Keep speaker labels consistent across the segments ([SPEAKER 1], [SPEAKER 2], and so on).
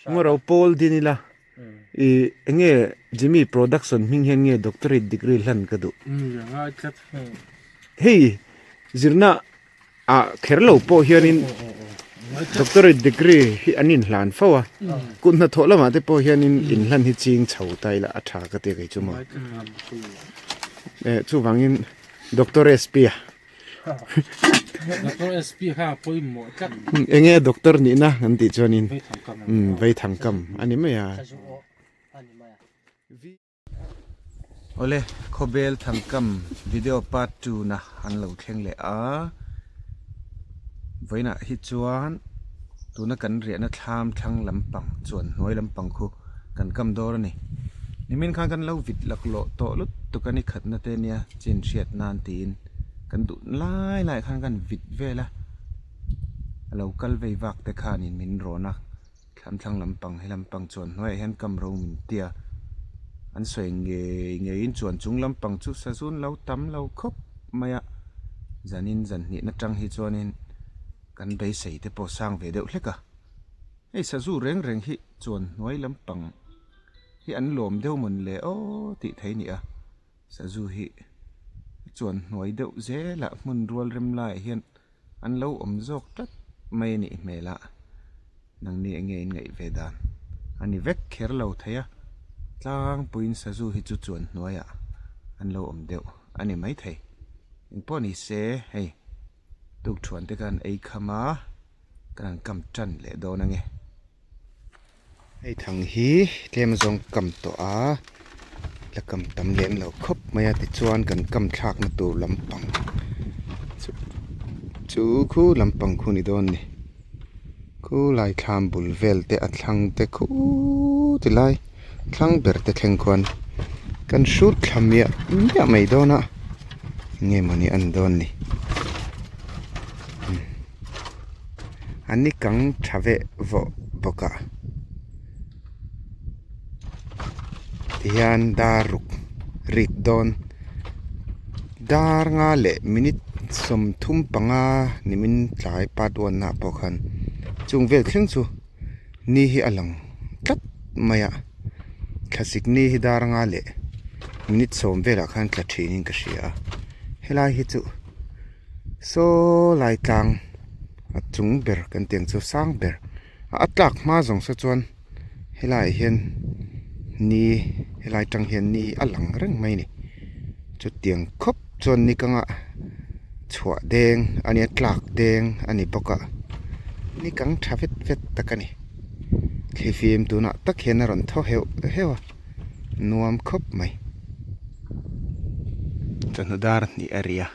[SPEAKER 1] Ngawro pawl din ila i enge Jimmy production hming hian nge doctorate degree hlan ka duh. Hei zirna ah kher lo pawh hianin doctorate degree hi an inhlan fo a, kut hnathawh lamah te pawh hianin inhlan hi ching chho ta ila a tha ka ti a kei chu maw. Chuvangin Doctor SP a.
[SPEAKER 2] Doctor SP kha pawimawh tlat.
[SPEAKER 1] Enge doctor nihna kan tih chuanin Veithang kam a ni mai a. Awle khawbel thangkam video part 2 na an lo thleng leh a. Vawiinah hi chuan tuna kan riahna thlam thlang lampang chuan hnuai lampang khu kan kam dawr a ni. Nimin khan kan lo vit laklawh tawh lutuk a ni khatna te nia chin hriat nan tiin kan duh lai lai khan kan vit vel a, a lo kal vei vak te khanin min rawn a, thlam thlang lampang he lampang chuan hnuaiah hian kam ro min tia an sawi ngei ngeiin chuan chung lampang chu sazun lo tam lo khawp mai a, zanin zan hnihna tang hi chuanin kan beisei te pawh sang ve deuh hlek a. Hei sazu reng reng hi chuan hnuai lampang hi an lawm deuh mawn le aw tih thei a ni a, sazu hi chuan hnuai deuh zelah hmun rual rem laiah hian an lo awm zawk tlat mai a nih hmel a, nangni eng nge in ngaih ve dan a ni vek kher lo thei a, tlangpuiin sazu hi chu chuan hnuaiah an lo awm deuh a ni maithei, engpawh ni se hei. Tukṭhuan te khan ei kham a, kan han kam ṭan leh dawn ange. Hei thang hi tlem zawng kam tawh a, la kam tam lem lo khawp mai a tichuan kan kam thlakna tur lampang chu chu khu lampang khu ni dawn a ni. Khu lai thlam bul vel te a thlang te khu ti lai thlang ber te thleng khuan kan hrut thla miah miah mai dawn a enge mawni a ni dawn ni an ni kang tha veh vawh bawk a tihian dar ruk rik dawn dar nga leh minute 35 nimin tlai part one ah pawh khan chung vel thleng chu ni hi a lang tlat mai a thlasik ni hi dar nga leh minute 10 velah khan tla thin in ka hria a helai hi chu saw lai tlang a chung ber kan tih ang chu sang ber. A tlak hma zawng saw chuan helaiah hian ni helai tang hian ni a lang reng mai a ni chutiang khawp chuan ni kanga chhuah deng a nia tlak deng a ni bawk a ni kang tha vet vet tak a ni thlifim tunah tak hian a rawn thaw heuh heuh a nuam khawp mai chawhnu dar hnih a ri a.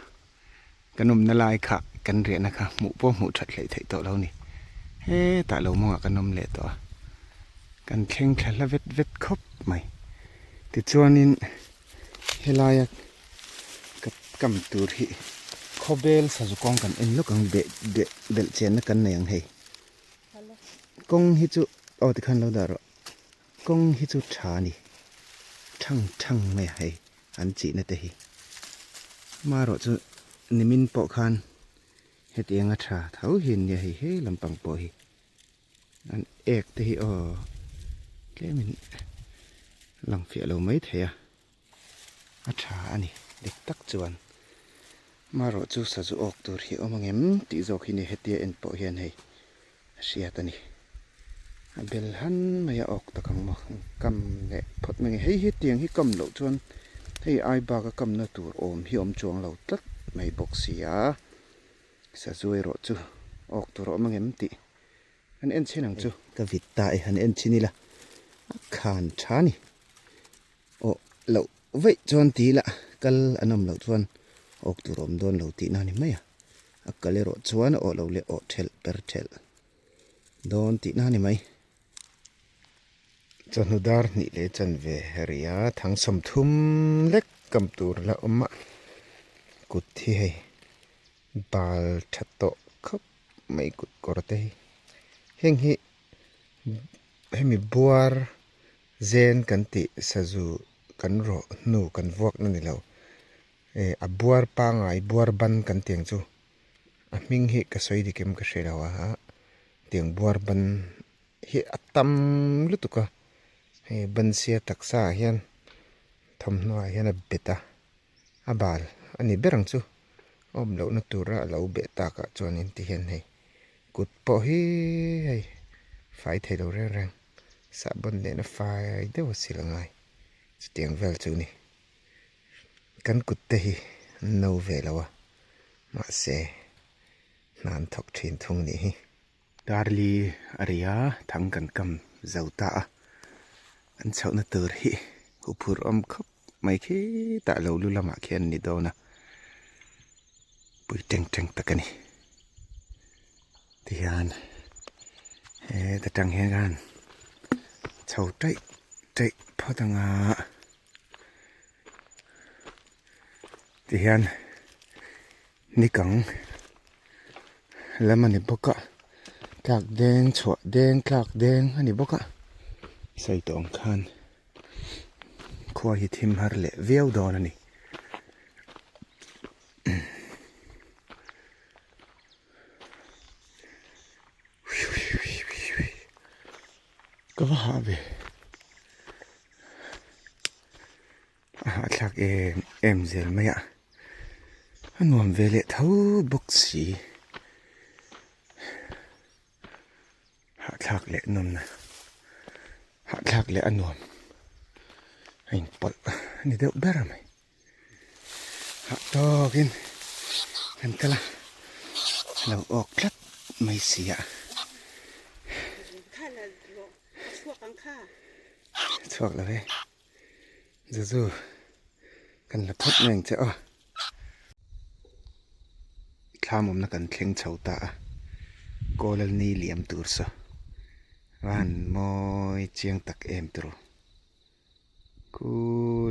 [SPEAKER 1] Kan awmna lai kha kan riahna kha hmuh pawh hmuh that hleih theih tawh lo ni. Hetah lo mawngah kan awm leh tawh a, kan thleng thla hla vet vet khawp mai. Tichuanin helaia ka kam tur hi khawbel sazu kawng kan en lawk ang beh beh belh chenna kan nei ang hei. Kawng hi chu aw tikhan lo dah rawh. Kawng hi chu tha a ni. Thang thang mai a hei. An chihna te hi amaherawh chu nimin pawh khan hetiang a tha tho hi an nia hei he lampang pawh hi an ek te hi aw tlemin lang fiah lo mai thei a a tha a ni dik tak chuan amaherawh chu sazu awk tur hi a awm ang em tih zawk hi ni hetia en pawh hian hei. A hriat a ni. A bel han mai a awk tak ang maw? Kam leh phawt mai nge. Hei hi tiang hi kam loh chuan hei ai bak a kamna tur awm hi awm chuang lo tlat mai bawk si a. Sazu erawh chu awk tur a awm ang em tih han en chhin ang chu. Ka vit ta e han en chhin ila a khan tha a ni. Aw loh vaih chuan ti ila kal an awm loh chuan awk tur awm dawn lo tihna a ni mai a. A kal erawh chuan a awh lo leh awh thelh per thelh dawn tihna a ni mai. Chawhnu dar hnih leh chanve ria thang 30 lek kam tur la awm a, kut hi hei bal tha tawh khawp mai kut kawr te hi. Heng hi hemi buar zen kan tih sazu kan rawh hnu kan vuakna ni lo. Eh a buar pangai buar ban kan tih ang chu a hming hi ka sawi dik em ka hre lo a ti. Tiang buar ban hi a tam lutuk a, hei ban sia taksa ah hian thawmhnaw ah hian a bet a, a bal a ni ber ang chu a awm lohna tura a lo beh tak ah chuanin ti hian hei kut pawh hi hei fai thei lo reng reng sahbawn nena fai deuh a sil angai chutiang vel chu a ni. Kan kut te hi an no ve lo a mahse hna an thawk thin thung nih hi. Darli a ri a, thang kan kam zo ta a, an chhohna tur hi huphurh awm khawp mai khi tah lo lu lamah khian a ni dawn a, pui teng teng tak a ni. Tihian heta tang hian khan chho taih taih phawt ang a. Tihian nikang lam a ni bawk a tlak deng chhuah deng tlak deng a ni bawk a sawi tawh ang khan khua hi thim har leh viau dawn a ni. Ka va hah ve a hahthlak em em zel mai a a nuam ve leh tho bawk si hahthlak leh nawmna hahthlak leh a nuam a inpawlh a ni deuh ber mai. Hah tawkin kan kal a, a lo awk tlat mai si a. Chhuak lo e, Zuzu kan la phawt mai ang che aw. Thlam awmna kan thleng chho ta a, Kawlal ni liam tur saw va han mawi chiang tak em turu. Khu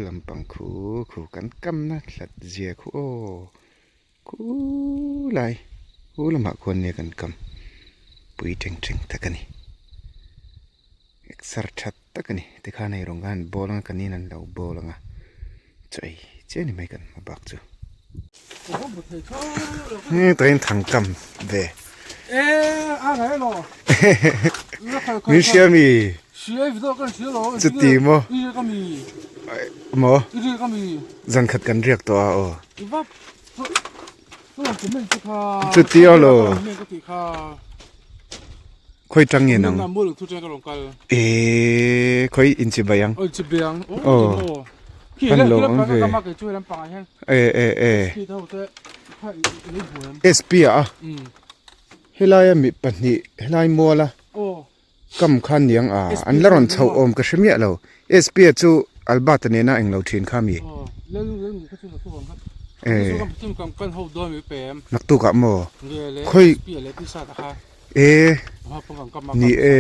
[SPEAKER 1] lampang khu khu kan kamna hlat zia khu aw khu lai khu lamah khuan nia kan kam pui teng teng tak a ni exer that tak a ni tikhan hei rawng khan ball anga kan in an lo ball anga chaw ei chiah ni mai kan hma bak chu tawhin thang kam ve min hria mi chuti maw maw zan khat kan riak tawh a aw chuti aw lo khawi tang nge nang eh khawi inchibai ang aw kan lo awm ve eh eh eh sp ah a helai a mi pahnih helai mual a kam khan niang a an la rawn chhoh awm ka hre miah lo sp ah chu Albert-a nena englo thin kha mi eh naktuk ah maw khawi eh ni e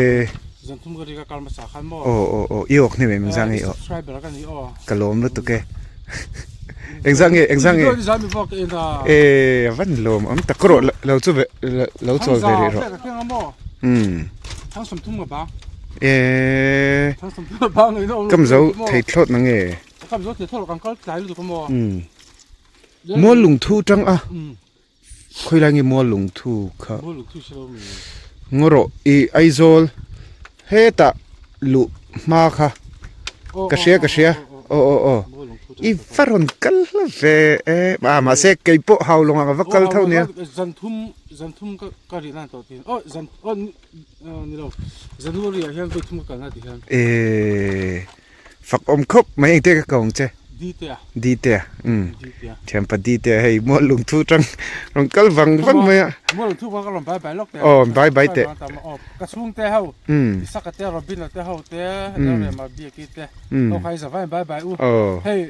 [SPEAKER 1] aw aw aw i awk hnem em engzah nge i awk ka lawm lutuk e engzah nge engzah nge eh a van lawm awm tak rawh lo chu ve lo chawl ve rih rawh umm eh kam zo thei thlawt na nge umm mual lungthu tang a. Khawilai nge mual lungthu kha ngaw rawh i Aizawl hetah luh hma kha ka hria ka hria aw aw aw i va rawn kal hla ve e ah mahse kei pawh hau lawng ah ka va kal tho nia. Eee. Fak awm khawp mai engte ka ko ang che.
[SPEAKER 2] Ditea.
[SPEAKER 1] Ditea umm. Ditea. Thianpa Ditea hei mual lungthu tang rawn kal vang vang mai a.
[SPEAKER 2] Mual lungthu vang ka rawn bai bai lawk teh.
[SPEAKER 1] Aw bai bai teh.
[SPEAKER 2] Aw ka chhungte ho.
[SPEAKER 1] Umm.
[SPEAKER 2] Isaka te Robina te ho te Lalrema Biaki te.
[SPEAKER 1] Umm.
[SPEAKER 2] Ho kha i zavai bai bai u.
[SPEAKER 1] Aw.
[SPEAKER 2] Hei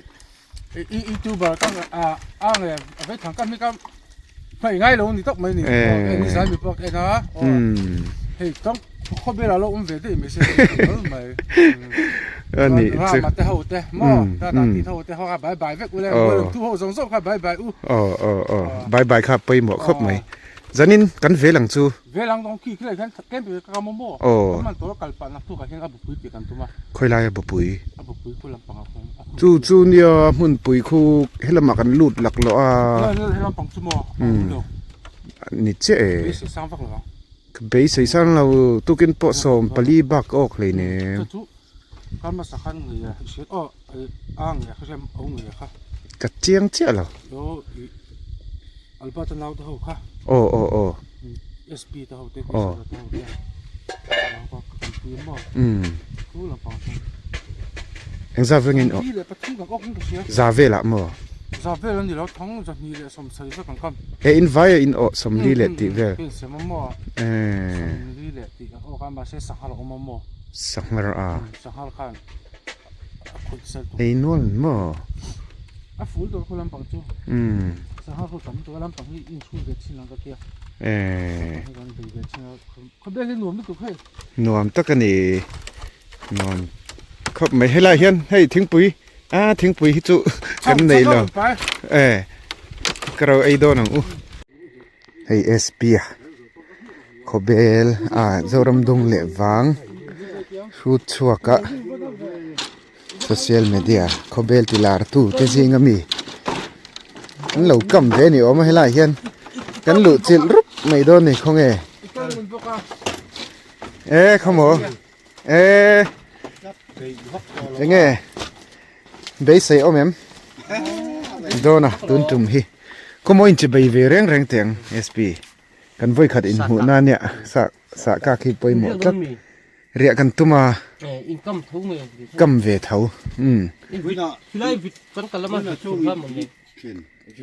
[SPEAKER 2] i youtuber ka a a nge a vei thang ka mi ka hmai ngai lo ni tak mai ni.
[SPEAKER 1] Eh.
[SPEAKER 2] Ni zai mi pawh ka en a.
[SPEAKER 1] Umm.
[SPEAKER 2] Hei tawng khawbel a lo awm ve daih mai se mai.
[SPEAKER 1] Ani chu.
[SPEAKER 2] Rama te ho te maw Rada ti ho te ho kha bai bai vek ule mual thu ho zawng zawng kha bai bai u.
[SPEAKER 1] Aw aw aw bai bai kha pawimawh khawp mai. Zanin kan vel ang chu.
[SPEAKER 2] Vel ang dawng khi khilai khan tlem pe ka maw maw.
[SPEAKER 1] Aw.
[SPEAKER 2] Man tur kal pah nak tu ka hian a bupui tih kan tum a.
[SPEAKER 1] Khawi lai a bupui?
[SPEAKER 2] A bupui khu lampang ah khuan.
[SPEAKER 1] Chu chu nia hmunpui khu helamah kan lut laklawh a.
[SPEAKER 2] He lampang chu maw?
[SPEAKER 1] Ni chiah e.
[SPEAKER 2] Beisei sang vak lo ang.
[SPEAKER 1] Ka beisei sang lo tukin pawh 14 bak awk hleinem. Ka chiang chiah lo. Aw aw aw. Aw. Umm. Engzat vengin aw. Za velah maw? He in vaia in awh 40 leh tih vel. Eee. Sanghar a. Ei nual maw? Umm. Eee. Nuam tak a ni. Nuam khawp mai. Helai hian hei thingpui a thingpui hi chu kan nei lo. E ka ro ei dawn ang u. Hei SP a khawbel a Zoram dung leh vang hrut chhuak a social media khawbel ti lar tu te zing ami an lo kam ve ni awm a helai hian kan luh chilh rup mai dawn a ni khawnge e khawmaw e enge beisei awm em dawna tun tum hi khawmaw inchi bei ve reng reng teh ang sp kan vawikhat inhmuh na nia sah sah kak hi pawimawh tlat riah kan tum a kam ve tho umm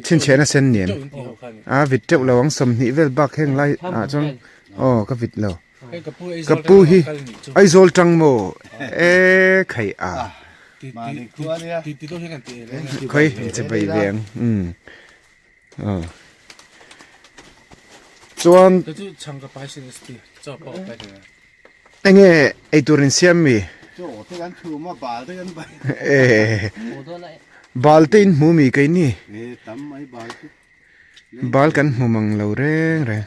[SPEAKER 1] chhinchhiahna sen nen a vit teuh lo ang 20 vel bak heng lai ah chuan aw ka vit lo. Ka pu hi Aizawl tang maw e khai a khawi che bai ve ang umm aw chuan enge eitur in siam mi e bal te in hmu mi keini. Bal kan hmu mang lo reng reng.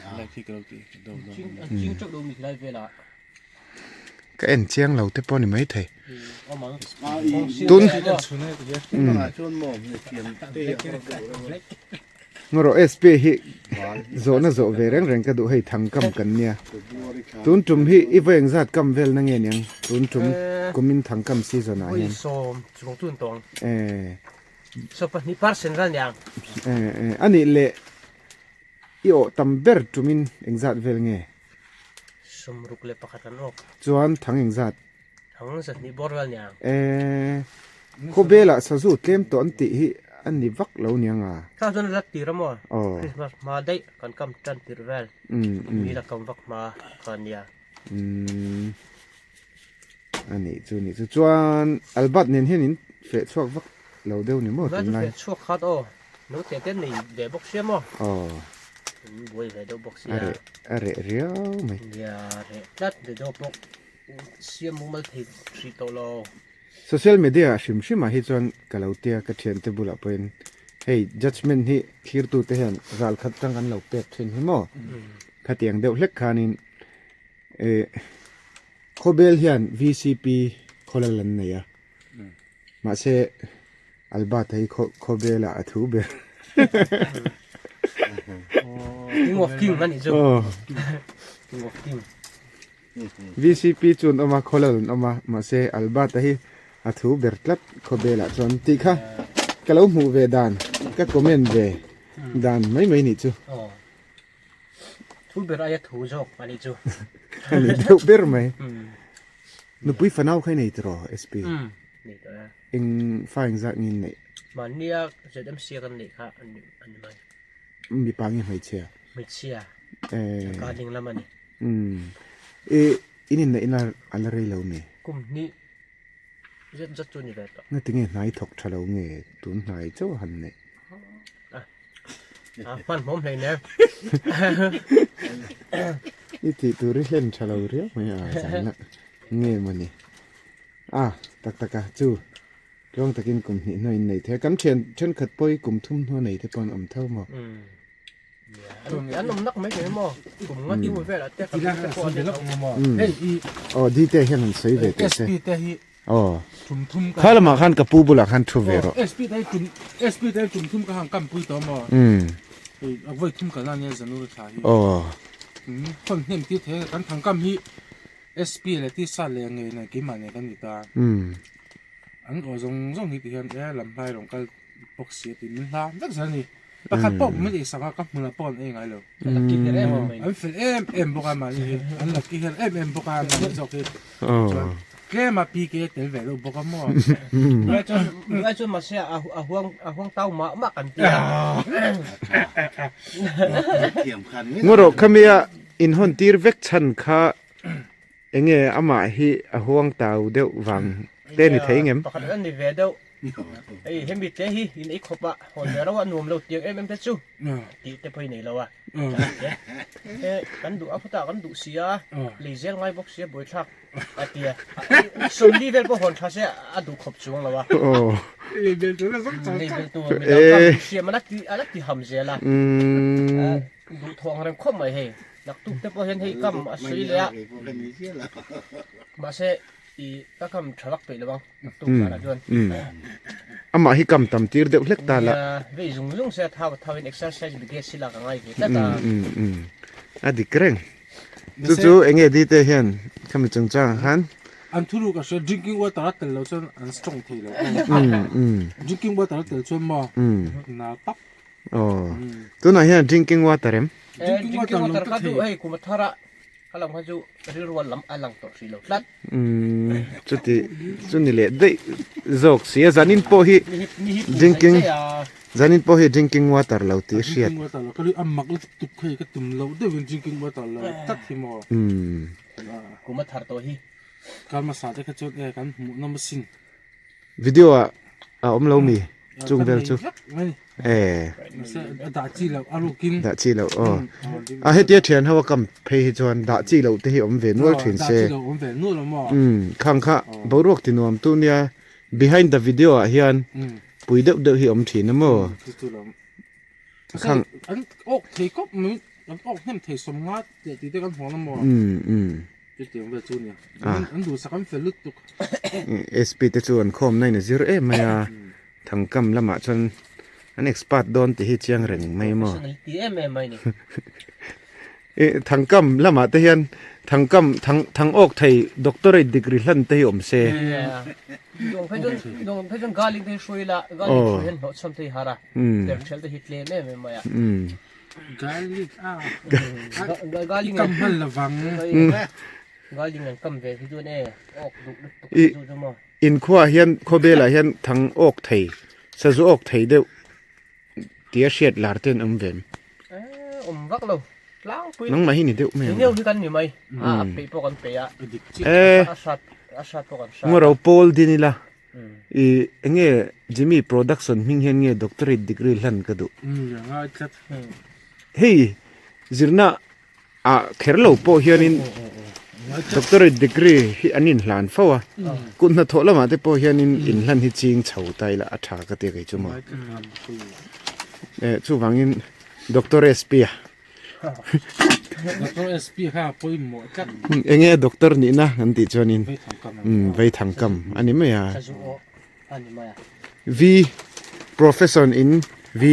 [SPEAKER 1] Ka en chiang lo te pawh a ni maithei. Tun Ngawrawh SP hi zawhna zawh ve reng reng ka duh hei thang kam kan nia. Tun tum hi i vawi engzat kam vel na nge niang tun tum kumin thang kam season ah hian.
[SPEAKER 3] 2% vel nia.
[SPEAKER 1] A nih leh i awh tam ber tumin engzat vel nge?
[SPEAKER 3] 61 an awk.
[SPEAKER 1] Chuan thang engzat?
[SPEAKER 3] Thang 200 bawr vel nia.
[SPEAKER 1] Khawbelah sazu tlem tawh an tih hi a ni vak lo niang a?
[SPEAKER 3] Kha chuan la tir a maw? Christmas hma daih kan kam tan tir vel. Mi la kam vak hma kha nia.
[SPEAKER 1] A nih chu nih chu chuan Albert nen hian in feh chhuak vak lo deuh ni maw tunlai.
[SPEAKER 3] Feh chhuak khat aw no te te nei ve bawk sia maw.
[SPEAKER 1] Aw.
[SPEAKER 3] In buai ve deuh bawk sia.
[SPEAKER 1] A reh a reh riau mai.
[SPEAKER 3] Nia reh tlat ve deuh bawk siam mumal thei hrih tawh lo.
[SPEAKER 1] Social media ah hrim hrim ah hi chuan ka lo tia ka thiante bulah pawhin hei judgement hi thlirtu te hian ral khat tang kan lo pek thin hi maw. Khatiang deuh hlek khanin eh Khawbel hian VCP khawlal an nei a, mahse Albert hi Khawbelah a thu ber.
[SPEAKER 3] King of King a nih chu. King of King.
[SPEAKER 1] VCP chu an awm a, khawlal an awm a, mahse Albert hi a thu ber tlat Khawbelah chuan tih kha ka lo hmuh ve dan, ka comment ve dan mai mai nih chu.
[SPEAKER 3] Thu ber aia thu zawk a nih chu.
[SPEAKER 1] A ni deuh ber mai. Nupui fanau kha i nei tiraw SP?
[SPEAKER 3] Umm nei tawh e.
[SPEAKER 1] Eng fa eng zat nge in neih?
[SPEAKER 3] Mahnia ZMC a kan neih kha a ni mai.
[SPEAKER 1] Mipa nge hmeichhia?
[SPEAKER 3] Hmeichhia. Ka ding lam a ni.
[SPEAKER 1] Umm i in inneihna a la rei lo mi?
[SPEAKER 3] Kum hnih zet zet chu a ni ve tawh.
[SPEAKER 1] Ngatinge hnai thawk tha lo nge tun hnai chauh a han neih?
[SPEAKER 3] A hman hmawm hlei nen.
[SPEAKER 1] I tih tur i hlen tha lo riau mai a zan a nge mawni. A tak tak a chu tluang takin kum hnih hnuai in nei thei a kan thian thenkhat pawh hi kum thum hnuai nei te pawh an awm tho maw.
[SPEAKER 3] An awm nak mai thei maw kum nga ti velah te kan te pawh an nei tho.
[SPEAKER 1] Aw detail hian han sawi ve teh se.
[SPEAKER 2] SP te hi
[SPEAKER 1] Aw. Kha lamah khan ka pu bulah khan thu ve rawh.
[SPEAKER 2] SP te hi tum SP te hi tum thum ka han kam pui tawh maw?
[SPEAKER 1] Umm.
[SPEAKER 2] Hei a vawi thum kalna ania January thla hi.
[SPEAKER 1] Aw.
[SPEAKER 2] Hawn hnem tir thei a, kan thangkam hi SP leh tisa leh ngei nen keimah nen kan ni ta. An aw zawng zawng hi ti hian e lam hlai rawn kal bawk si a ti min hla vek zel a ni. Pakhat pawh min eisak a ka hmunah pawh an ei ngai lo. An fel em em bawk a mahni hi an lucky hian em em bawk a mahni zawk hi chuan tlem a PK tel ve deuh bawk a maw.
[SPEAKER 3] Tunah chuan mahse a huang a huang tau mah mah kan ti a.
[SPEAKER 1] Ngawrawh khamia inhawn tir vek chhan kha Enge amah hi a huang tau deuh vang te ni thei ngem?
[SPEAKER 3] Pakhat an ni ve deuh. Hei hemi te hi in ei khawp a, hawn ve rauh a nuam lo tiang em em te chu tih te pawh hi nei lo a. He kan duh a khawtah kan duh si a, lei zel ngai bawk si a buaithlak a ti a. Sawmli vel pawh hawn tha se a duh khawp chuang lo a.
[SPEAKER 2] Lei bel tur a zawng chang chang.
[SPEAKER 3] Lei bel tur midang kha hriam a la ti ham zel a. Duh thawh ang reng khawp mai hei. Naktuk te pawh hian hei kam a sawi leh a, mahse i ka kam tha vak peih lo ang naktuk zanah chuan.
[SPEAKER 1] Amah hi kam tam tir deuh hlek ta la.
[SPEAKER 3] Nia, vei zung zung se a thau a thau in exercise bige si lak a ngai ve tlat a.
[SPEAKER 1] A dik reng. Chu chu enge dite hian khami chungchangah khan.
[SPEAKER 2] An thuruk a hria drinking water a tel lo chuan an strong thei lo. Drinking water a tel chuan maw na tak.
[SPEAKER 1] Aw tunah hian drinking water em?
[SPEAKER 3] Drinking water kha chu hei kum a thar a kha lam kha chu rilru a lam a lang tawh hrih lo tlat.
[SPEAKER 1] Umm chuti chu ni leh daih zawk si a zanin pawh hi drinking zanin pawh hi drinking water lo tih a hriat.
[SPEAKER 2] Drinking water lo ka ri a mak lutuk hei ka tum loh deuhin drinking water lo tlat hi maw.
[SPEAKER 1] Umm.
[SPEAKER 3] Kum a thar tawh hi.
[SPEAKER 2] Kar hmasa te kha chuan e kan hmuh nawm asin.
[SPEAKER 1] Video ah a awm lo mi chung vel chu e
[SPEAKER 2] dah chi loh a rukin
[SPEAKER 1] dah chi loh aw a hetia thian ho a kam phei hi chuan dah chi loh te hi awm ve nual thin se
[SPEAKER 2] dah chi loh awm ve nual awm aw
[SPEAKER 1] um khang kha boruak ti nuam tu nia behind the video ah hian pui deuh deuh hi awm thin a maw
[SPEAKER 2] khang an awk thei kawp mai an awk hnem thei sawm nga tih te kan hawn a maw
[SPEAKER 1] um um
[SPEAKER 2] Chutiang vel chu nia. An duhsak an fel lutuk.
[SPEAKER 1] SP te chu an khawm na in a zir em mai a. Thangkam lamah chuan an expert dawn tih hi chiang reng mai maw.
[SPEAKER 3] Ti em em mai ni.
[SPEAKER 1] Thangkam lamah te hian thangkam thang thang awk thei doctorate degree hlan te hi awm se.
[SPEAKER 3] Dawng phei chuan dawng phei chuan garlic te hi hruai ila garlic hruai hian hlawh chhawm te hi har a. Ter ṭhel te hi tlem em em mai a.
[SPEAKER 2] Garlic a i kam hman lovang.
[SPEAKER 3] Garlic an kam ve hi chuan e awk duh lutuk chu chu maw.
[SPEAKER 1] In khuaah hian khawvelah hian thang awk thei sazu awk thei deuh tia hriat lar te an awm ve em?
[SPEAKER 3] Awm vak lo tlangpui.
[SPEAKER 1] Nangmah hi ni deuh mai ang.
[SPEAKER 3] Neu hi kan ni mai a peih pawh kan peih a. A hrat a hrat pawh kan hrat.
[SPEAKER 1] Ngawro pawl din ila I enge Jimmy production hming hian nge doctorate degree hlan ka duh. Hei zirna ah kher lo pawh hianin doctorate degree hi an inhlan fo a, kut hnathawh lamah te pawh hianin inhlan hi ching chho ta ila a tha ka ti kei chu maw. Eh chuvangin Doctor SP a.
[SPEAKER 2] Doctor SP kha pawimawh tlat.
[SPEAKER 1] Enge doctor nihna an tih chuanin Veithang kam a ni mai a. V profession in V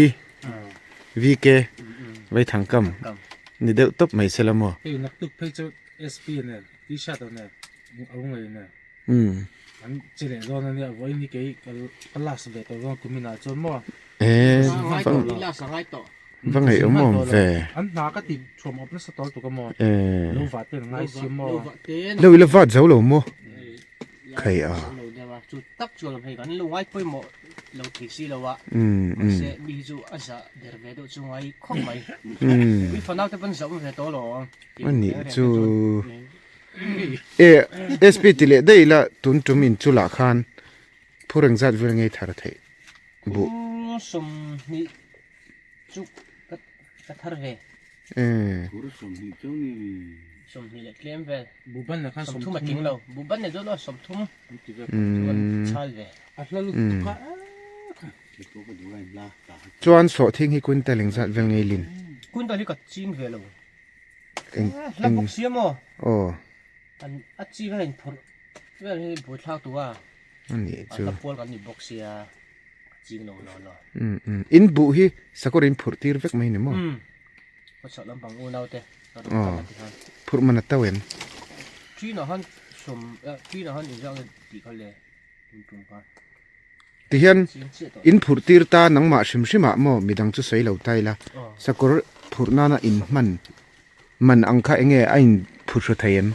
[SPEAKER 1] VK Veithang kam ni deuh tawp mai se la maw.
[SPEAKER 2] Hei naktuk phei chu SP nen t-shirt nen a rawng lei nen an che leh dawn a nia vawiin hi kei ka last ve tawh dawn kuminah chuan maw.
[SPEAKER 1] Eh Va ngaihawm awm ve.
[SPEAKER 2] An hna ka ti thuam awp nasa tawlh tuk a maw? Lo vah te an ngai si maw?
[SPEAKER 1] Lo ila vat zo lo maw? Khai a.
[SPEAKER 3] Lo deuh a, chu tak chu alawm hei kan lo ngai pawimawh lo thei si lo a. Mahse mi hi chu a zah der ve deuh chu ngai khawp mai. Ui fanau te pawn zah awm ve tawh lo ang.
[SPEAKER 1] Ani chu e SP ti leh daih ila tun tum in chulah khan phur engzat vel ngei thar theih buh.
[SPEAKER 3] Phur 20 Chu ka ka thar ve.
[SPEAKER 4] Phur 20 chu ni.
[SPEAKER 3] 20 leh tlem vel.
[SPEAKER 2] Buban leh khan
[SPEAKER 3] 30 a tling lo. Buban leh chuan aw 30. Chuan chal ve.
[SPEAKER 2] A hla lutuk a.
[SPEAKER 1] Chuan sawhthing hi quintal engzat vel ngei lin?
[SPEAKER 3] Quintal hi ka ching ve lo. Hla bawk sia maw?
[SPEAKER 1] Aw.
[SPEAKER 3] An a chi vel in phurh vel hi buaithlak tu a.
[SPEAKER 1] Ani chu.
[SPEAKER 3] A hla pual kan ni bawk sia. Ching lo lo lo.
[SPEAKER 1] Um um in buh hi sakawr in phurh tir vek mai ni maw?
[SPEAKER 3] Um. Khaw chhak lampang unau te.
[SPEAKER 1] Aw phurh man a to em? Tihian in phurh tir ta nangmah hrim hrim ah maw midang chu sawi lo ta ila sakawr phurh nana in hman man ang kha enge a in phurh hru thei em?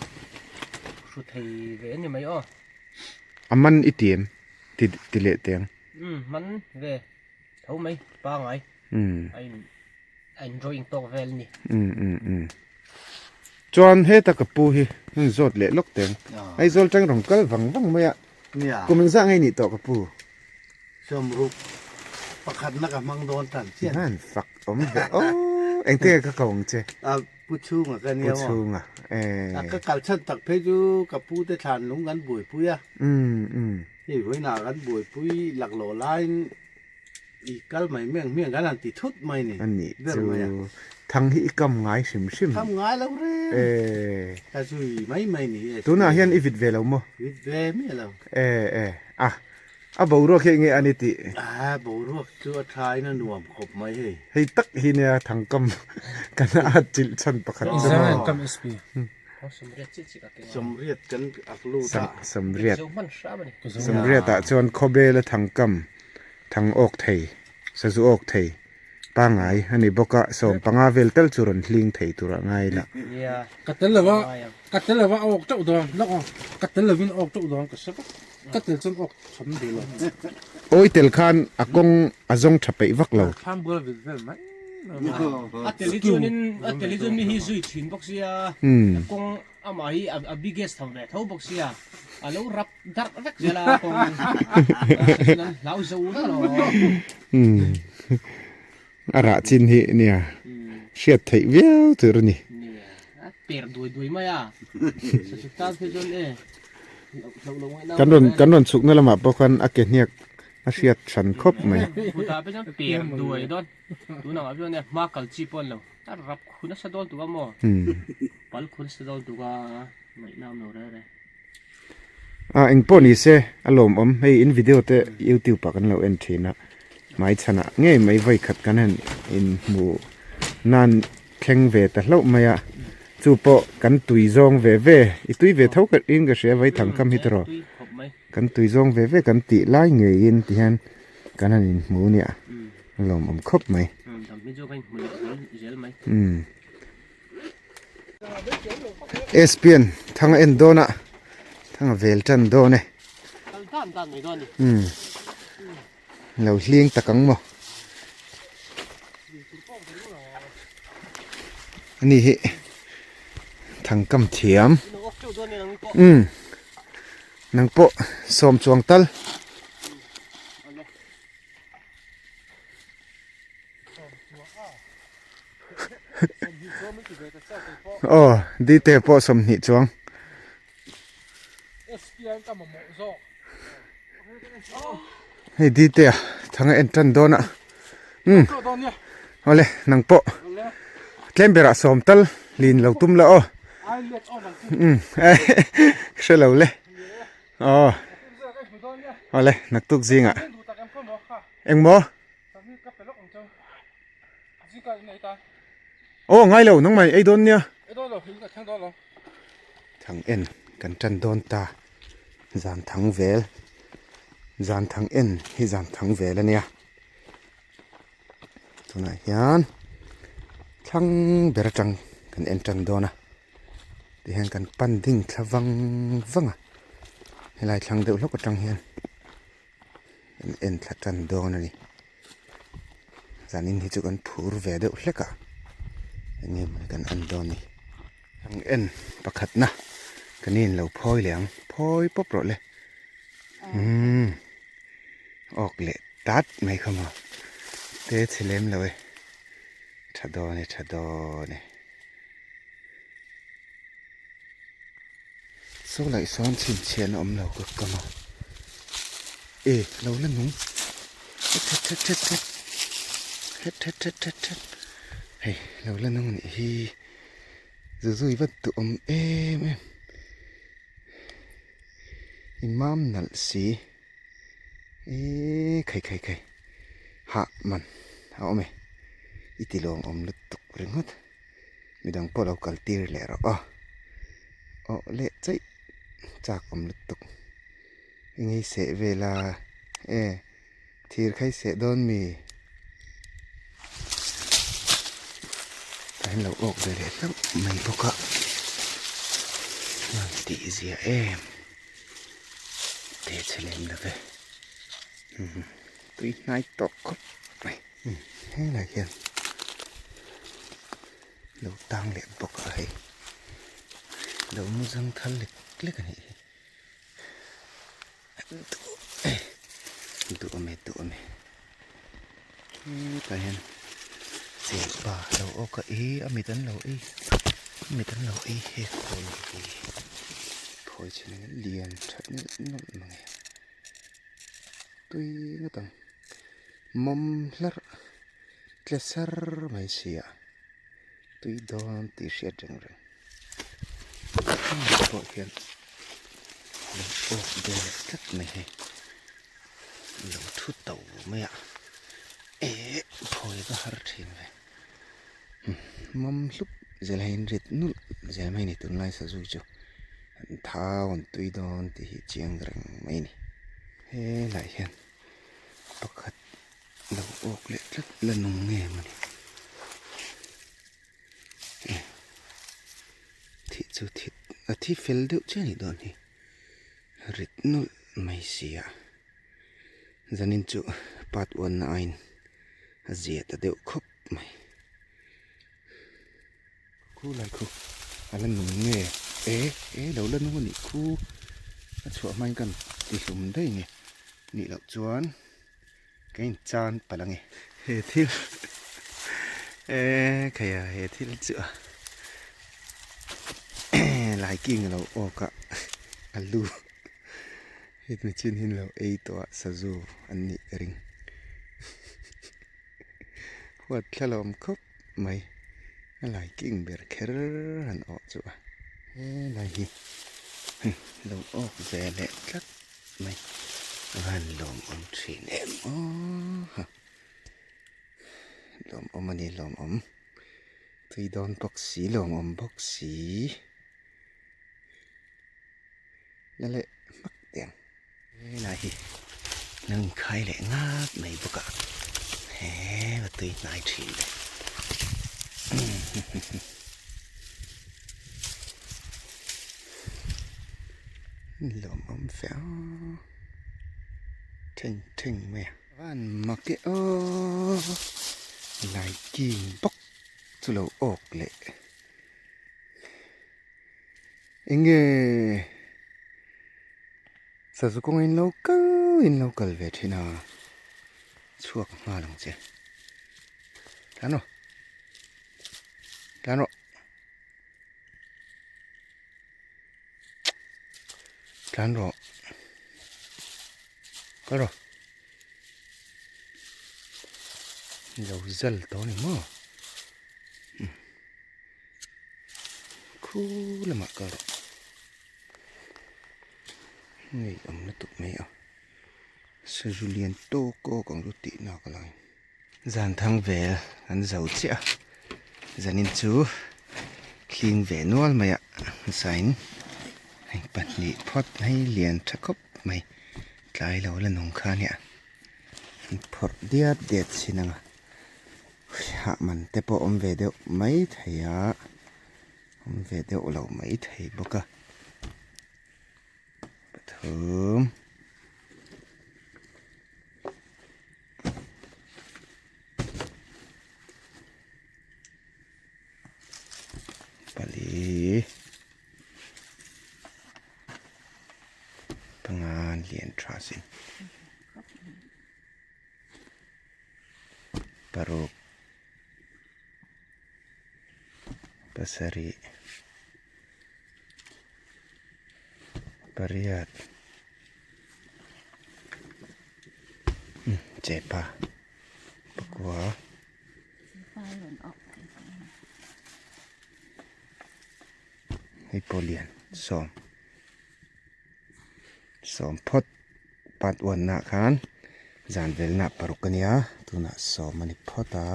[SPEAKER 1] A man i ti em? Ti ti leh teh ang.
[SPEAKER 3] Umm man ve tho mai pangai a in a in drawing tawk vel a ni.
[SPEAKER 1] Umm umm umm chuan heta ka pu hi hun zawt leh lawk teh ang. Aizawl tang rawn kal vang vang mai a kum engzah ngei nih tawh ka pu?
[SPEAKER 4] Sawmruk pakhatna ka hmang dawn tan chian.
[SPEAKER 1] Hian fak awm ve aw engtin nge ka ko ang che?
[SPEAKER 4] A pu chhunga ka nia maw?
[SPEAKER 1] Pu chhunga eh.
[SPEAKER 4] A ka kal chhan tak phei chu ka pu te thlan lung kan buaipui a.
[SPEAKER 1] Umm umm.
[SPEAKER 4] Hei vawiinah kan buaipui laklawh laiin i kal mai hmiang hmiang kan han ti thut mai ni.
[SPEAKER 1] A nih chu thang hi i kam ngai hrim hrim.
[SPEAKER 4] Kam ngai lo reng.
[SPEAKER 1] Eh.
[SPEAKER 4] Ka zui mai mai ni.
[SPEAKER 1] Tunah hian i vit ve lo maw?
[SPEAKER 4] Vit ve miah lo.
[SPEAKER 1] Eh eh a A boruak hi enge a ni tih?
[SPEAKER 4] A boruak chu a tha in a nuam khawp mai hei.
[SPEAKER 1] Hei tak hi nia thangkam kan a chilh chhan pakhat chu maw.
[SPEAKER 4] Sawmriat kan ak lut a.
[SPEAKER 1] Sawmriat. Sawmriat ah chuan khawbel a thangkam thang awk thei, sazu awk thei pangai a ni bawk a, sawm panga vel tal chu rawn hling thei tur ah ngai la.
[SPEAKER 2] Ka tel lova, ka tel lova a awk teuh dawn, lawk ang, ka tel lovin a awk teuh dawn ka hre vek, ka tel chuan awk tham duh lo.
[SPEAKER 1] Awi tel khan a kawng a zawng tha peih vak lo.
[SPEAKER 2] Thlam bual vel vel mai mai.
[SPEAKER 3] A tel hi chuanin, a tel hi chuan mi hi zui thin bawk sia, a kawng Amah hi a biggest tho ve tho bawk sia, a lo rap darh vek zel a kawng chuan an hlau zo vek lo.
[SPEAKER 1] A rah chin hi nia hriat theih viau tur a ni.
[SPEAKER 3] Nia, a per duai duai mai a, sasuk tan phei chuan e hlauh lo ngaih
[SPEAKER 1] Kan rawn kan rawn chhukna lamah pawh khan a ke hniak a hriat hran khawp mai.
[SPEAKER 3] Kutah phei chuan per duai dawn, tunah chuan e hma kal chi pawh a ni lo. A rap khu nasa dawn tuk a maw? Pal khu nasa dawn tuk a, ngaihna awm lo reng reng.
[SPEAKER 1] A engpawh ni se a lawmawm hei in video te youtube ah kan lo en thin a hmai chhan ah ngei mai vawi khat kan han in hmuh nan thleng ve ta hlauh mai a chu pawh kan tui zawng ve ve i tui ve tho ka in ka hria vai thang kam hi tawh kan tui zawng ve ve kan tih lai ngeiin ti hian kan han in hmu nia. A lawmawm khawp mai. Umm. Espian thang a en dawn a, thang a vel tan dawn e. Umm. Lo hling tak ang maw. Ani hi thangkam thiam. Umm. Nang pawh sawm chuang tal. Aw dite pawh sawmhnih chuang. Hei dite a thang a en tan dawn a umm awle nang pawh tlem berah sawm tal lin lo tum la aw umm hre lo le. Aw awle naktuk zingah engmaw aw ngai lo nangmah ei dawn nia thang en kan tan dawn ta zan thang vel zan thang en hi zan thang vel ania tunah hian thlang ber atang kan en tan dawn a. Tihian kan pan ding thla vang vang a, helai thlang deuh hlawk atang hian kan en thla tan dawn a ni. Zanin hi chu kan phur ve deuh hlek a, eng nge mawni kan en dawn ni. Kan en pakhatna kan in lo phawi leh ang, phawi pawp rawh le. Umm awk leh tat mai kha maw, te chhe lem lo e, tha dawn e tha dawn e. Saw laih sawn chhinchhiahna awm lo ka kam a e lo la nung het het het het het het het het het het hei lo la nung anih hi zu zui vat duh awm em em i mam nalh si eee khai khai khai hah man a awm e i ti lawm awm lutuk ringawt. Midang pawh lo kal tir leh rawh aw. Awh leh chaih chak awm lutuk. Engei seh vel a e thir kha i seh dawn mi? Tah hian lo awk ve leh hlauh mai bawk a. Hman tih zia em te chhe lem lo ve. Tui hnai tawk khawp mai. Helai hian lo tang leh bawk a hei lo mu zang thal lek lek a nih hi duh awm e duh awm e hetah hian chepa lo awk a ih a mit an lo ei a mit an lo ei hek pawh a nih hi phawi chhin ang lian that nawlh nawlh mange tui ngawt ang. Mawm hlarh tle sar mai si a, tui dawn tih hriat reng reng. Hengah pawh hian lo awk ve leh tlat mai hi lo thu to mai a, eh phawi va har thin ve. Mawm hlup zel a inrit nulh zel mai a ni tunlai sazu chu an thau an tui dawn tih hi chiang reng mai a ni. Helaiah hian. Pakhat lo awk leh tlat la nung nge mawni eh thih chu thit a thi fel deuh chiah a nih dawn hi rit nawlh mai si a zanin chu part one na aiin a zia ta deuh khawp mai. Khu lai khu a la nung nge e e lo la nung a nih khu a chhuah hmain kan ti hlum daih nge nih loh chuan ka in chan palh ange he thil e khaia he thil chu a lai king a lo awk a a lu heti chin hi an lo ei tawh a sazu an nih ka ring. Huat thlalawm khawp mai a lai king ber kher han awh chu a helai hi lo awk ve leh tlat mai a van lawmawm thin em aw lawmawm a ni lawmawm tui dawn bawk si lawmawm bawk si la leh hmak teh ang. Helai hi nang khai leh ngak mai bawk a he va tui hnai thin ve lawmawm fe a theng theng mai a van mak e aw lai king bawk chu lo awk leh. Enge sazu kawng in lo kal in lo kal ve thin a chhuak nghal ang che tlan rawh tlan rawh tlan rawh kal rawh lo zal tawh a ni maw. Khu lamah ka rawh ngei awm lutuk mai a sazu lian tawk tawk ang chu tih nak a lai zan thang vel an zo chiah a zanin chu hling ve nual mai a zain hei pahnih phawt hei lian tha khawp mai tlai lo la nung kha nia an phawrh diat diat chin ang a. Hah man te pawh awm ve deuh mai thei a, awm ve deuh lo mai thei bawk a, pathum pali panga lian tha sin. Paruk pasarih pariat chepa pakua hei pawh lian sawm sawm phawt. Part one ah khan zan velna paruk a nia tunah sawm a ni phawt a.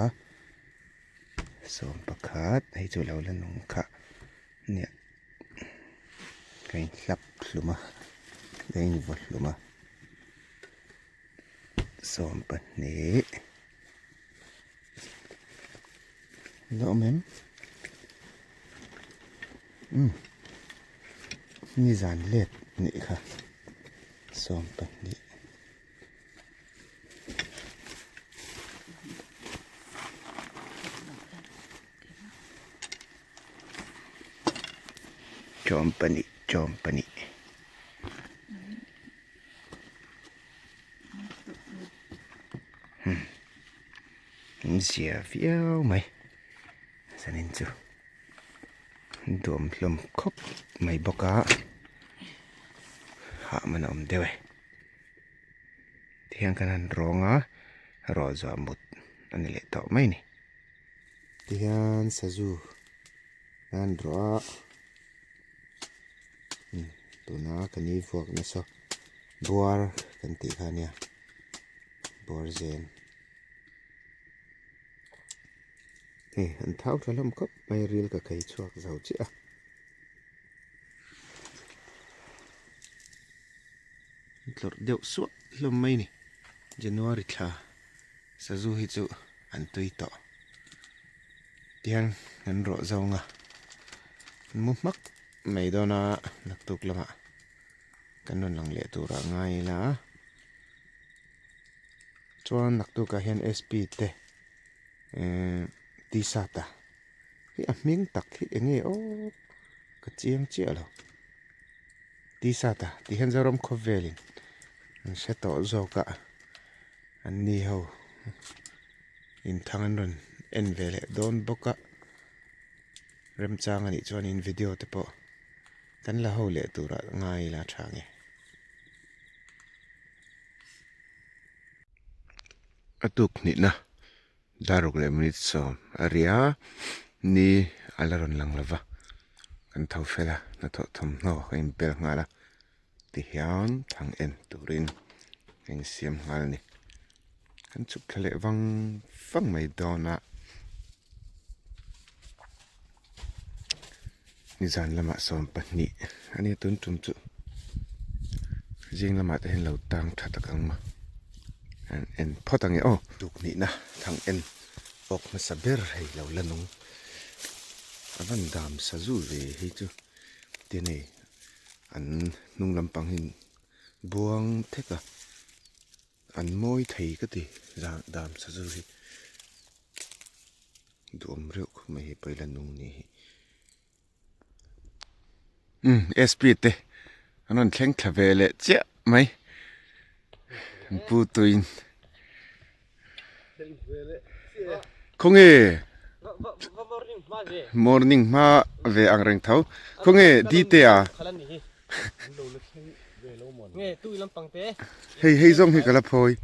[SPEAKER 1] Sawmpakhat hei chu lo la nung kha nia ka inhlap hlum a ka invaw hlum a sawmpahnih la awm em umm nizan let nih kha sawmpahnih. Company company an zia viau mai zanin chu duam hlawm khawp mai bawk a hah man a awm deuh e. Tihian kan han rawng a, rawh zuah mut a ni leh tawh mai a ni. Tihian sazu kan han rawh a, tuna kan i vuak nasa buar kan tih kha a nia, buar zen. Hei an thau tha hlawm khawp mai ril ka khei chhuak zo chiah a. Tlawrh deuh suah hlawm mai ni. January thla sazu hi chu an tui tawh. Tihian an rawh zawng a, an mu hmak mai dawn a naktuk lamah kan rawn lang leh turah ngai ila. Chuan naktukah hian SP te ehh t-shirt a hi a hming tak hi eng nge aw ka chiang chiah lo. T-shirt a ti hian Zoram khawvelin an hre tawh zawk a an ni ho inthang an rawn en ve leh dawn bawk a remchang a nih chuanin video te pawh kan la ho leh turah ngai ila tha nge. A tuk hnihna Daruk leh minute sawm a ri a, ni a la rawn lang lova, kan tho fel a, hnathawh thawmhnaw ka inbel nghal a, tihian thang en turin ka insiam nghal a ni. Kan chhuk thla leh vang vang mai dawn a, nizan lamah 12 a nia tun tum chu zing lamah te hian lo tang tha tak ang maw an en phawt ang e aw. Tukhnihna thang en awk hmasa ber hei lo la nung a van dam sazu ve hei chu te nei an hnung lampang hi buang thek a. An mawi thei ka ti dam sazu hi duhawm reuh khawp mai hi pawi la nung ni hi. Umm SP te an rawn thleng thla ve leh chiah mai an pu tuin khawnge morning hma ve ang reng tho khawnge dite a. Hei hei zawng hi ka la phawi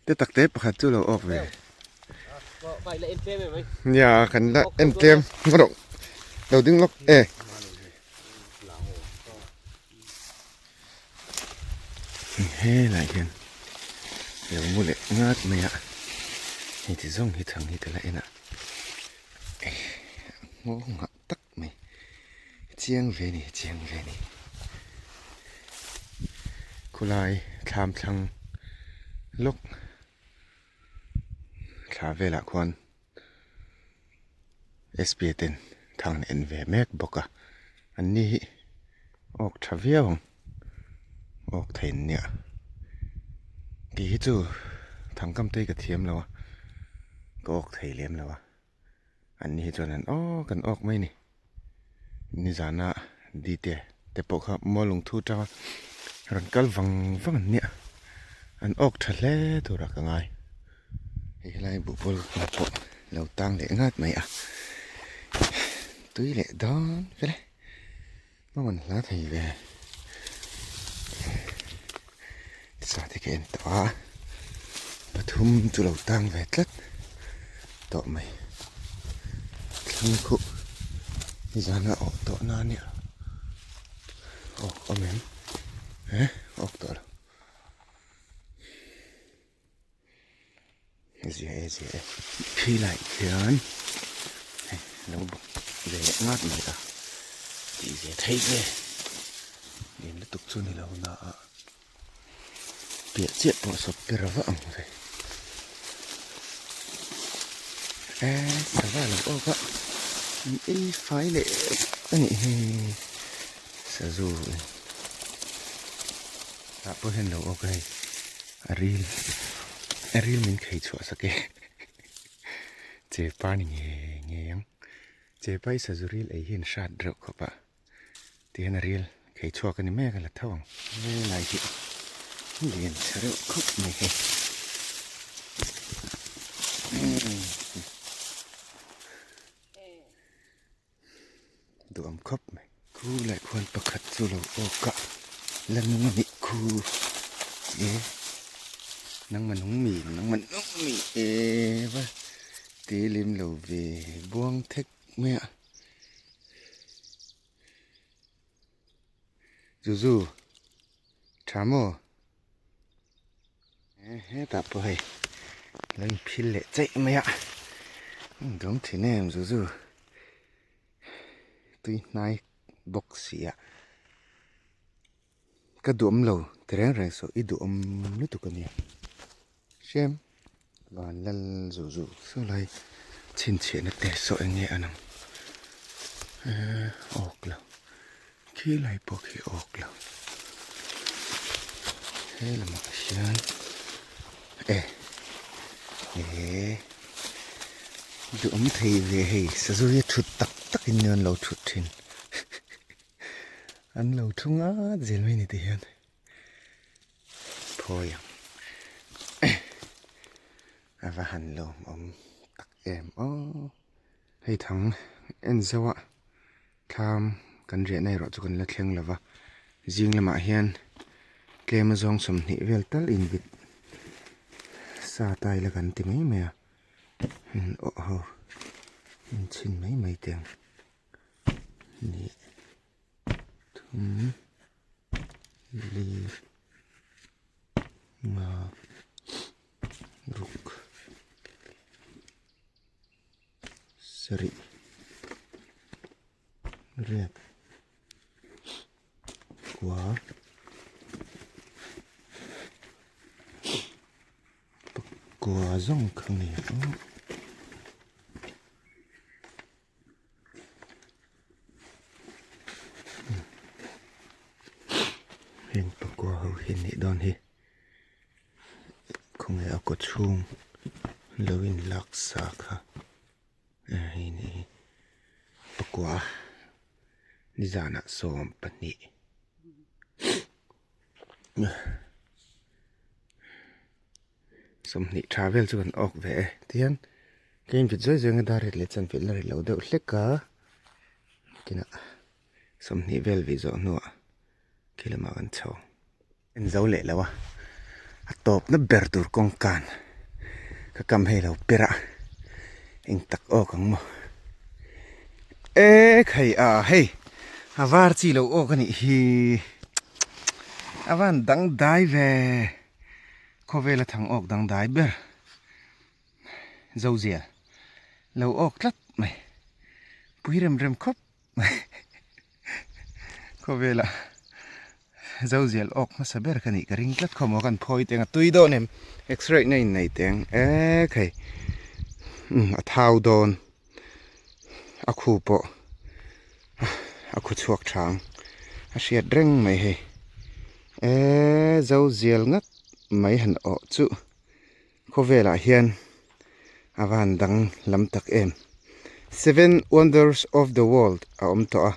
[SPEAKER 1] te tak te pakhat chu lo awk ve nia kan la en tlem rawh lo ding lawk e. Helai hian lo mu leh ngat mai a hei ti zawng hi thang hi ka la en a nghawng ah tak mai chiang ve ni chiang ve ni khawlai thlam thlang lawk thla velah khuan sp ten thang an en ve mek bawk a an ni hi awk tha viau ang awk thei an nia tih hi chu thangkam te hi ka thiam lo a ka awk thei lem lo a. An ni hi chuan an awk an awk mai a ni. Nizana dite te pawh kha mual lungthu atanga rawn kal vang vang an nia. An awk tha hle turah ka ngai. Hei helai buhpawl ka pawh lo tang leh ngat mai a. Tui leh dawn vel e. Hma man hla thei ve. Sa te ka en tawh a, pathum chu lo tang ve tlat tawh mai. Thlang khuh nizan a awh tawh na nia. Awk awm em? Eh, awk tawh lo. Zia e zia e. Khi lai khian. Lo bawk ve leh ngat mai a tih ve theih ve lian lutuk chu ni lo na a piah chiah pawh sawp ber vah ang ve e sava lo awk a an ei fai leh a nih hi sazu in tah pawh hian lo awk a hei a ril a ril min khei chhuah sak e. Chepa ni ngei ngei ang. Chepa hi sazu ril ei hian hrat reuh khawp a. Tihian a ril khei chhuak a ni mek a la tho ang. Helai hi lian tha reuh khawp mai hei. Duham khawp mai. Khu leh khuan pakhat chu lo awk a, la nung a nih khu e, nangma nung mi, nangma nung mi e va ti lim lo ve buang thek mai a. Zuzu tha maw? Hetah pawh hei lo inphil leh chaih mai a, dawm thin em Zuzu. Tui hnai bawk si a ka duhawm lo ti reng reng suh i duhawm lutuk a nia hrem van lal zu zu saw lai chhinchhiahna te saw eng nge an ang ehh awk lo khi lai pawh khi awk lo he lamah hian e eh duhawm thei ve hei sazu hi thut tak tak in an lo thut thin an lo thu ngat zel mai ni ti hian phawi ang a va han lawmawm tak em aw hei thang en zauh a. Thlam kan riahna erawh chu kan la thleng lo va, zing lamah hian tlem a zawng 20 vel tal invit sa ta ila kan ti mai mai a, in awh ho in chhin mai mai teh ang ni thum li nga ruk. Sarih riat kua pakua zawng kha nge aw. Heng pakua ho hi nih dawn hi. Khawnge a kaw chhung lo in lak sa kha hei ni hi pakua nizanah 12 20 tha vel chu kan awk ve e tihian ka invit zawi zawi anga dar rit leh chuan vilh na ri lo deuh hlek a kinah 20 vel vih zawh hnuah khi lamah kan chho. En zo leh lo a, a tawpna ber tur kawngkan ka kam hei lo per a, eng tak awk ang maw? Ek hei a hei a var chi lo awk a nih hi a van dangdai ve khawvela thang awk dangdai ber zozia lo awk tlat mai pui rem rem khawp. Khawvela zozial awk hmasa ber ka nih ka ring tlat khawm aw kan phawi teng a tui dawn em x-ray na in nei teng ek hei umm a thau dawn a khu pawh a khu chhuak tha ang a hriat reng mai hei eee zozial ngat mai han awh chu Khawvelah hian a van dang lam tak em. Seven Wonders of the World a awm tawh a,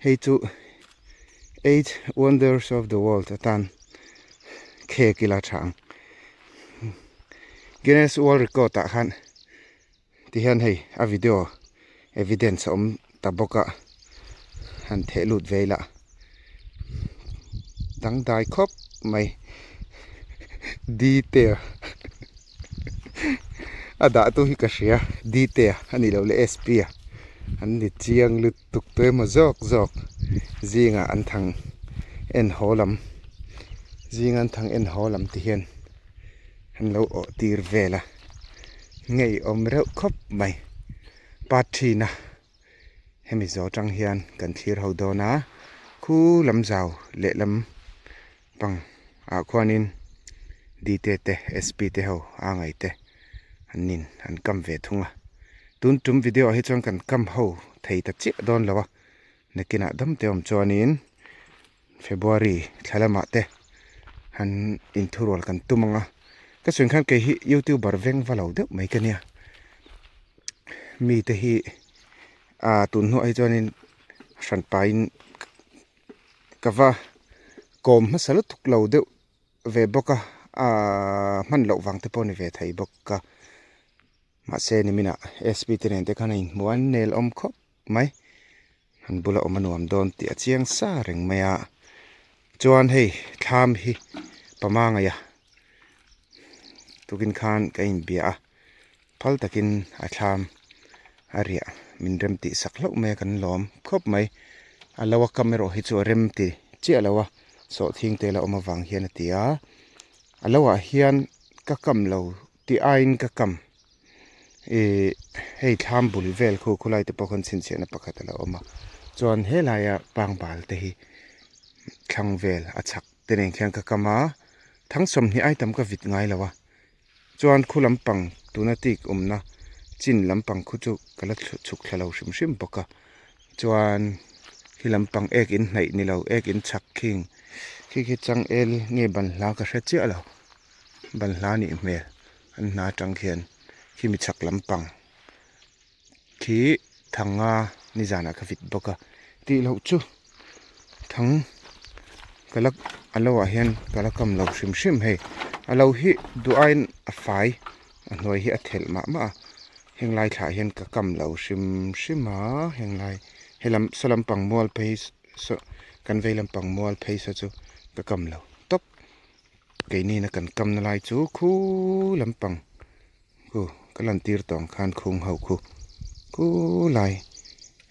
[SPEAKER 1] hei chu Eight Wonders of the World atan khek ila tha ang. Guinness World Record ah khan tihian hei a video evidence a awm ta bawk a, han theh lut ve ila dangdai khawp mai detail a dah tu hi ka hria detail a nih loh leh sp a an ni chiang lutuk tawh emaw zawk zawk zingah an thang en haw lam zinga an thang en haw lam ti hian an lo awh tir vel a. Ngeiawm reuh khawp mai. Part thin a hemi zawh atang hian kan thlir ho dawn a khu lam zau lehlam pang ah khuanin D te te SP te ho a ngaih te an nin an kam ve thung a tun tum video ah hi chuan kan kam ho thei ta chiah dawn lo a nakinah dam te awm chuanin February thla lamah te han inthurual kan tum ang a ka sawi khan kei hi youtuber veng va lo deuh mai ka nia mite hi ah tun hnuah hi chuanin hran pahin ka va kawm hmasa lutuk lo deuh ve bawk a ahh hman loh vang te pawh a ni ve thei bawk a mahse niminah sp te nen te khan a inhmuh a an nel awm khawp mai an bula awm a nuam dawn tih a chiang sa reng mai a chuan hei thlam hi pama ngaih a tukin khan ka inbia a phal takin a thlam a riah min rem tih sak hlauh mai a kan lawm khawp mai a lo a kam erawh hi chu a rem ti chiah lo a sawhthing te la awm avang hian a ti a a lo ah hian ka kam lo tih aiin ka kam ih hei thlam bul vel khu khulai te pawh khawn chhinchhiahna pakhat a lo awm a chuan helaia pangbal te hi thlang vel a chhak te nen khian ka kam a thang sawmhnih ai tam ka vit ngai lo a. Chuan khu lampang tuna tik awmna chin lampang khu chu ka la chhuk thla lo hrim hrim bawk a chuan khi lampang ek in hnaih ni lo ek in chhak khing khi khi changel nge banhla ka hre chiah lo banhla nih hmel an hna atang khian khimi chhak lampang khi thanga nizanah ka vit bawk a tih loh chu thang ka la a lo ah hian ka la kam lo hrim hrim hei a lo hi duh aiin a fai a hnuai hi a thelh mah mah a heng lai thlah hian ka kam lo hrim hrim a heng lai helam saw lampang mual phei saw kan vei lampang mual phei saw chu ka kam lo tawp keini na kan kamna lai chu khu lampang. Khu ka lantir tawh ang khan khung ho khu khulai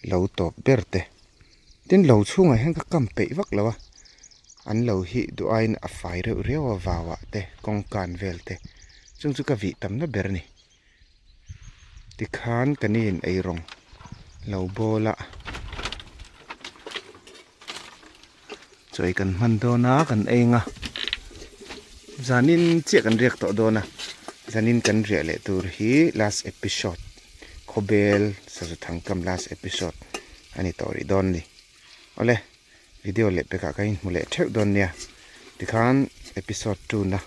[SPEAKER 1] lo tawp ber te tin lo chhungah hian ka kam peih vak lo a an lo hi duh aiin a fai reuh riau a vau ah te kawngkan vel te chung chu ka vih tamna ber a ni tikhan ka ni in eirawng lo bawl a chawi kan hman dawn a kan eng a zanin chiah kan riak tawh dawn a zanin kan riah leh tur hi last episode khawbel sazu thangkam last episode a ni tawh rih dawn a ni awle video leh pekah ka inhmu leh theuh dawn nia tikhan episode 2 na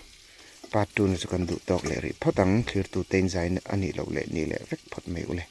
[SPEAKER 1] part 2 na chu kan duh tawk leh rih phawt ang thlir tute in zai a nih loh leh nih leh vek phawt mai ule.